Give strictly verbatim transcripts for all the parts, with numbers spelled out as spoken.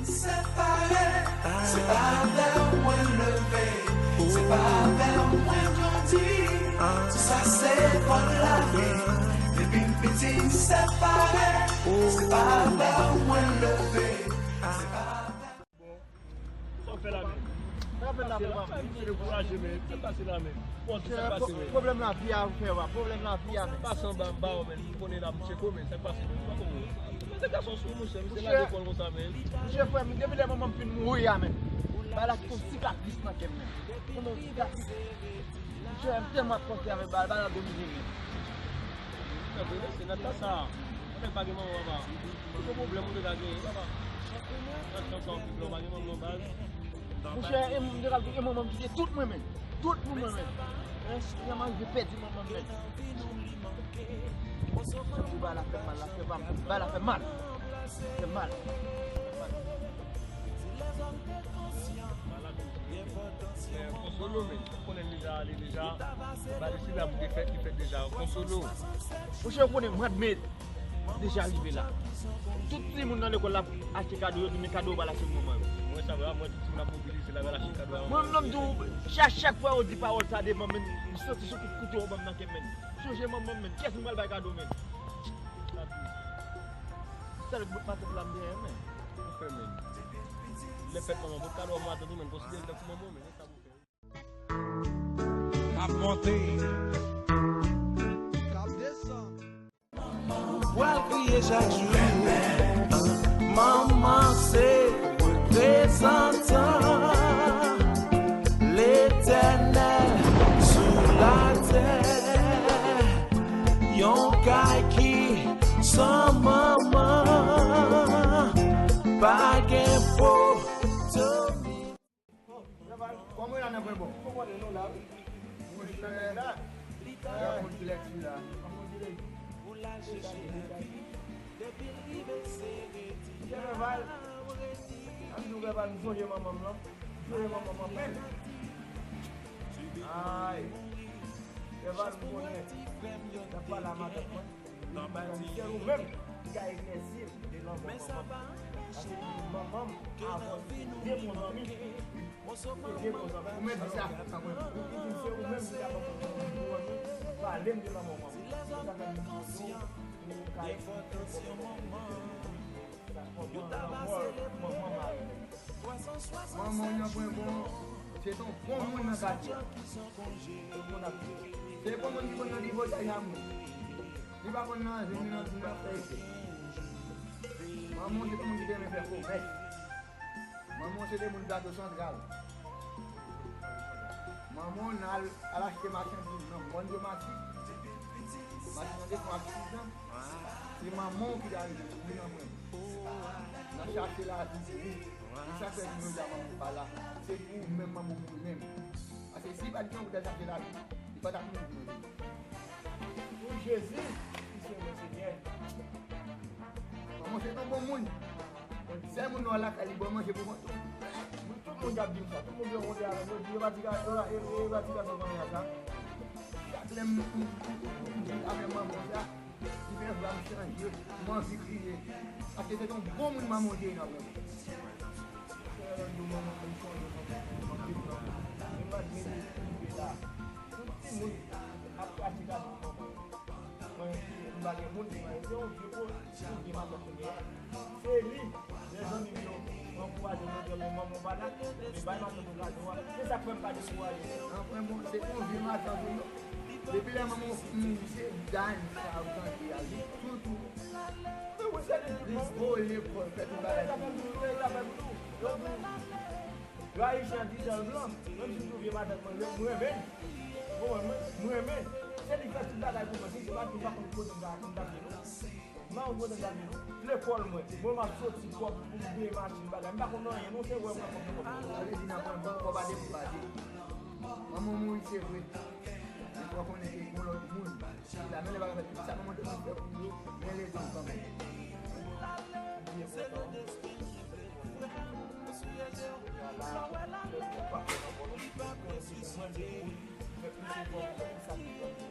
Separe, se pa avè w mwen leve, se pa avè w mwen grandi. Tout sa se vòl lavi. Depi m piti m separe, se pa avè w mwen leve, se pa avè w. Bon, sa w fè la menm? Sa w fè la menm? Misye dekouraje menm. Sa k pase la menm? Bon, sa k pase menm? Pwoblèm lavi a ou fè wa, pwoblèm lavi a menm. Sa k pase anba anba w menm? Ou konnen la misye komen, sa k pase menm? Ou pa konprann. Mwen se gason sou mouche, misye la lekòl konsa menm. Mouche frè m, depi lè manman m fin mouri a menm. Bagay la kite yon sikatris nan kè m menm. Kòman yon sikatris? Mouche, m tèlman ap panse avèk bagay la, bagay la domine menm. Mwen se nan tan sa. Mwen pa gen manman papa. Ki gwo pwoblèm ou te ka genyen papa? Nan tan sa ou viv la, ou pa gen manman baz. Mouche, e m te ka di, e manman m kite tout mwen menm. Tout pou mwen menm. Hein? Kounya m rive pèdi manman m menm. Santi bagay la fè mal, la fè mal, bagay la fè mal. Fè mal. Konsolo, men, ou konnen l deja ale deja. Bagay sila pou te fèt, li fèt deja. Konsolo. Mouche, ou konnen mwa de me deja rive la. Tout timoun nan lekòl la achte kado, yo di men kado yo pral achte pou manman yo. Mwen sa vre, mwen tout timoun ap mobilize la, pral achte kado a manman yo. Mwen menm di w, chak, chak fwa yo di pawòl sa de manman m, m santi se kout kouto yo ban m nan kè m, men. Sonje manman m, men. Kiyès m pral bay kado, men? Sa vle bout matant la m genyen, men. Ou fè, men. Lè fèt manman, pot kado a matant ou, men. Konsidere l tankou manman w, men. Sa pou fè. Ap monte. K ap desann. Ou pral kriye chak jou. Manman se reprezantan Letènèl sou latè. Yon kay ki san manman pa gen poto. Kòman w ye la nan pwen bon? Ou konnen nou la wi. Monchè, gad moun ki lèd sila. Monchè Mèval, an di w Mèval, m sonje manman m lan. M sonje manman m anpil. Ay. Mèval, m konnen. N ap pale a matant mwen. Li di m se ou menm ki ka eklèsi m de lanmò manman m. Paske li di manman m avan se te de bon zanmi. Se de bon zanmi. Ou menm di sa. Li di se ou menm ki ka ban m bon zanmi. Pale m de lanmò manman m. Se sa fè m di jodi a, ou ka eklèsi m. Manman, lanmò manman mari m. Manman w nan pwen bon, se te yon bon moun nan katye a. Tout moun ap di. Se te yon moun ki konn nan tripotay a moun. Li pa konn nan zen, li nan, li nan fè efè. Manman w se te yon moun ki te renmen fè komès. Manman w se te moun Plato Santral. Manman w nan al, al achte machandiz nan mòn Domati. Machandiz nan aksizan. Se manman w ki ta rive mouri nan pwen. Nan chache lavi pou ou. Se sa k fè jounen jodi a manman w pa la. Se pou ou menm manman w mouri menm. Paske si li pa t gen yon kout chache lavi, li pa t ap mouri jounen jodi a. Pou Jezi, ki se mwen Senyè. Manman w se t yon bon moun. Sèl moun nan lakay li ba w manje pou kont ou. Tout moun k ap di m sa, tout moun ki rankontre avè m, yo di yo pa ti ka, yo pa, yo, yo pa ti ka fè fanmi an sa. Chak lè m, m, m, m, m di avè manman sa, li fè vwa m chanje, m anvi kriye. Paske se t yon bon moun manman w te ye nan vrè vi. Sè yo di manman m sonje manman m anpil nan. Menm pa t mete rive la. Tout timoun ap pratik avèk manman yo. Mwen, m pa gen moun ki mwen, se yon vye po, pou vye matant mwen genyen. Se li, lè zanmi m yo ankouraje m, yo di men manman w pa la, men bay matant okazyon an. Se sa k fè m pa dekouraje. An pwen bon, se yon vye matant ou yo. Depi lè manman w fin mouri, se dany sa ou tande a, li toutou. Men wi, se li tout bon. Li voye lekòl, fè tout bagay. Sa fè m tou, sa fè m tou. Yo di, Yo Ayisyen an di dan l blan, menm si m tou vye matant mwen, m renmen l. Ou konprann mwen? M renmen l. Se li k fè tout bagay pou mwen. Si se pa t li, m pa konn kote m ta, m t ap ye non. M pa konn kote m t ap ye non. Lekòl mwen, mwen m ap soti kòb pou m peye machin bagay. M pa konn anyen non, se wè mwen kòb nan kòb. Sa vle di nan pwen bon, kòb a depoze. Manman w mouri se vre. Men fò w konnen ke gen yon lòt moun. Sila menm lè bagay fèt, sa manman te konn fè pou yo, men lezòm kanmenm. Li enpòtan. Kounye a la, lè ou pa fè nan bò non, mwen se pou li, fè plis efò pou fè pou sa ki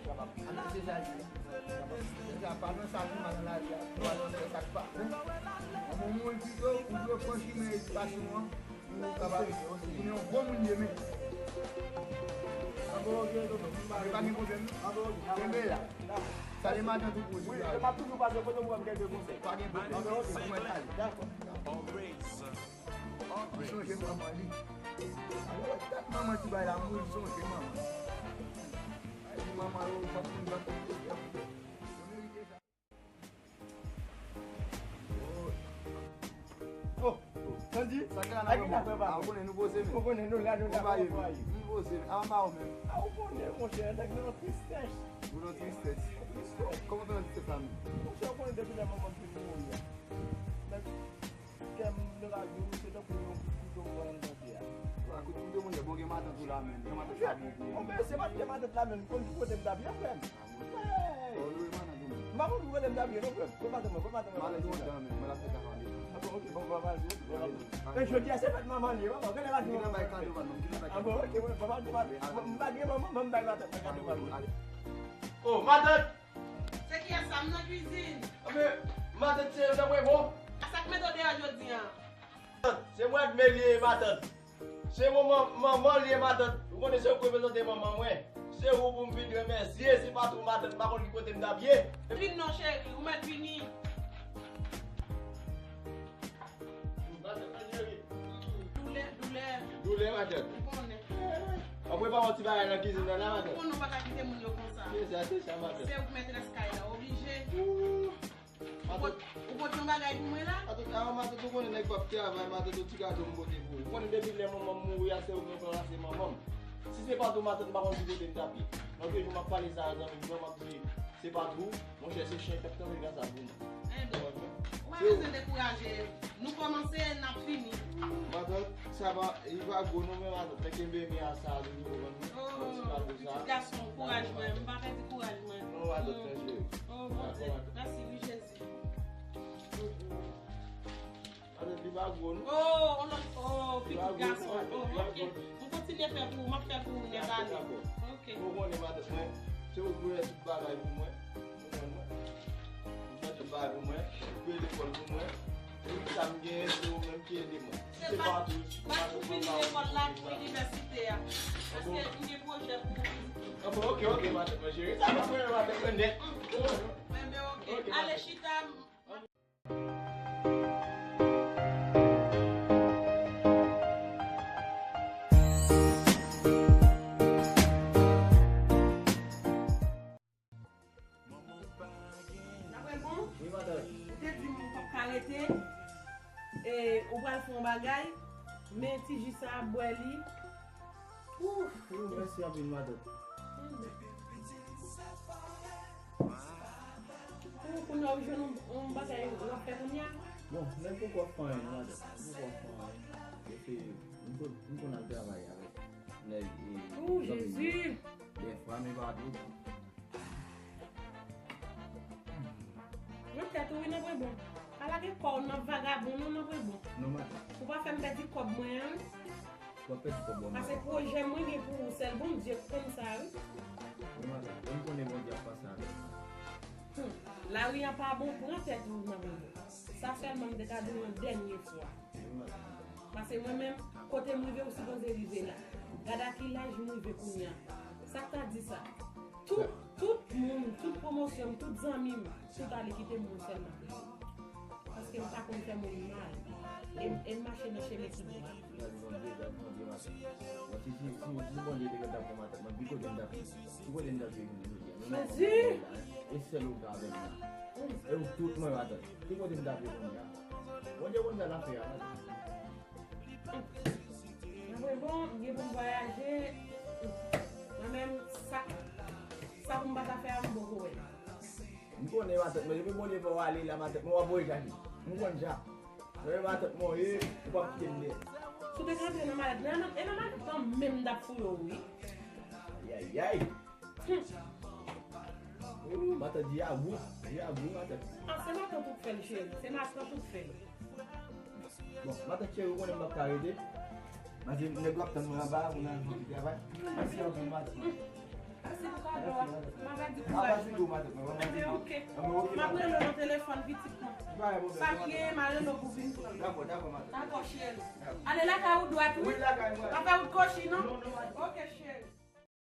kapab. Ann se sa li ye. Se sa, pa nan sa ki mal nan lavi a, nou al nan fè sa k pa bon. Ou mouri pito, ou dwe pran chimen edikasyon an pou w kapab tounen yon bon moun demen. Anbo oke, tonton. E pa gen pwoblèm, non? Anbo oke. Kenbe la. Sa de matant ou pou di. Wi, e m ap toujou pase kote w wè m gen de konsèy. Pa gen pwoblèm. Anbo oke. Ou mèt ale. Dakò. Li chonje manman li. Alò, dat manman ti bay la mouri, li chonje manman. Ay, manman yo, pa konn bat. Oh, Sandy, sa k la nan kòman? Ou konnen nou poze men. Ou konnen nou la, nou la, kòman w ye? Nou poze men. A, anba ou menm. A, ou konnen, monchè, nèg nan tristès. Ou nan tristès. Kòman w fè nan tristès la menm? Monchè, ou konnen depi lè manman m fin mouri a. Nèg kè m, m te ka di w, se tankou yon kout kouto m pran nan tè a. Wa, kout kouto, monchè, bon, gen matant ou la menm. Gen matant sa bon pou ou. Monchè, se pa t gen matant la menm, m konn ki kote m t ap ye, frè m. Hey! M pa konn ki kote m t ap ye non, frè m. Kot matant mwen, kot matant mwen? Matant ou anndan menm, mwen la fè travay li. A bon, oke, bon, bon, bon, bon, bon. E jodi a se fèt manman li ye, papa, genlè pa gen manman. Ki nan bay kado pa non, ki nan bay kado. A bon, oke, bon, papa, papa, m pa gen manman, m bay matant mwen kado pa non. Oh, matant! Se kiyès sa? M nan kwizin. Anben, matant se yo nan mwen bon. A sa k mete w deyò jodi a? Se mwen k mele matant. Se manman, manman li ye matant. Ou konnen se ou k reprezante manman mwen. Se ou pou m vin remèsye, se pa tou matant, m pa konn ki kote m t ap ye. Vin non cheri, ou mèt vini. Matant mwen cheri. Doulè, doulè. Doulè matant. Ou konnen. Ann prepare yon ti bagay nan kizin nan la matant. Ou konnen ou pa ka kite moun yo konsa. Se sa, se sa matant. Se ou k mètrès kay la, oblije. Ou pot, ou pot yon bagay pou mwen la? Matant, a, matant, ou konnen nèg p ap travay, matant, yon ti gato m pote pou ou. Ou konnen depi lè manman m mouri a, se ou k ranplase manman m. Si se pa t ou, matant, m pa konn ki kote m t ap ye. Lòt jou m ap pale sa a zanmi m nan, m ap di, se pa t ou, monchè, se chen k ap kanpe gras a pou nou. Enben, ou pa bezwen dekouraje. Nou kòmanse, n ap fini. Matant, sa pa, li pa gwo non, men matant, men kenbe men a sa a toujou, ou konprann mwen? Oh, pitit gason, kouraj mwen, m pa pèdi kouraj mwen. Non, matant, chanje. Oh, Bondye, mèsi wi, Jezi. Matant, li pa gwo non. Oh, on lòt, oh, pitit gason. Oh, oke. M kontinye fè pou ou, m ap fè pou ou nèt ale. Oke. Ou konnen, matant, mwen, se ou k dwe fè tout bagay pou mwen. Ou konprann mwen? Ou fè tout bagay pou mwen, ou peye lekòl pou mwen. Tout sa m genyen, se ou menm ki ede mwen. Se pa tou, pa tou fini lekòl la pou inivèsite a. Paske m gen pwojè pou ou. A bon, oke, oke, matant mwen cheri. Sa pa pwoblèm, matant mwen nèt. Enben, oke. Ale, chita. N ap wè bon? Wi, matant. Ou te di m ou p ap ka rete. E, ou pral fè yon bagay. Men ti ji sa a, bwè li. Ouf. Wi, mèsi anpil, matant. Ou konnen w jwenn yon, yon bagay w ap fè kounye a? Bon, nèg poko ap fè anyen, matant. Poko ap fè anyen. Epi, m konn, m konn al travay avèk nèg, e, zanmi m yo. Dèfwa, men pa tou. Nan tèt ou wi, nan vre bon. Pa lage kò w nan vagabon non, nan vre bon. Non, matant. Ou pa fè m pèdi kòb mwen an wi. W ap pèdi kòb ou an, matant. Pase pwojè mwen gen pou ou, sèl Bondye k konn sa wi. Non, matant. Bon, m konnen Bondye ap pase avèk mwen. Hum. Lari an pa bon, pran tèt ou nan vre bon. Sa sèlman m te ka di w yon dènye fwa. Pase mwen menm, kote m rive, ou sipoze rive la. Gad a ki laj m rive kounye a. Sa k ta di sa? Tout, tout moun, tout pwomosyon m, tout zanmi m, tout ale kite m, mwen sèl m ap rete. Paske m pa konn fè moun mal. E, e m mache nan chemen ki dwat. Gad Bondye, gad Bondye, matant. Bon, si, si, si, si Bondye te gentan pran matant mwen, ki kote m t ap ye? Ki kote m t ap ye kounye a? Jezi! E sèl ou k avè m la. E ou tout mwen, matant. Ki kote m t ap ye kounye a? Bondye konn sa l ap fè a, matant. Apre bon, m gen pou m vwayaje. Mwen menm, sa, sa pou m pa ta fè a, m poko wè. M konnen matant mwen, depi Bondye fè w ale la, matant mwen, w ap voye chaje. M konn sa. Mwen, matant mwen, e, ou p ap kite m dèyè. Si w te ka antre nan malèt, nan, nan, e nan malèt lan menm m t ap fouye w, wi. Ayayay. Hum. Ooh, matant di a gou, di a gou, matant. Ah, se matant ou k fè l, cheri. Se matant ou k fè l. Bon, matant cheri, ou konnen m p ap ka rete. Paske nèg yo ap tann mwen anba pou n al fè yon ti travay. Mèsi anpil, matant. Mèsi pou kado a. M ap di kouraj mwen. Anben, ok. M ap rele w nan telefòn pitit mwen. Sa k gen, m a rele w pou vin pran l. Dakò, dakò, madanm. Dakò, cheri. Ale lakay ou dwat, wi. Wi, lakay mwen. Pa fè wout kochi, non? Non, non.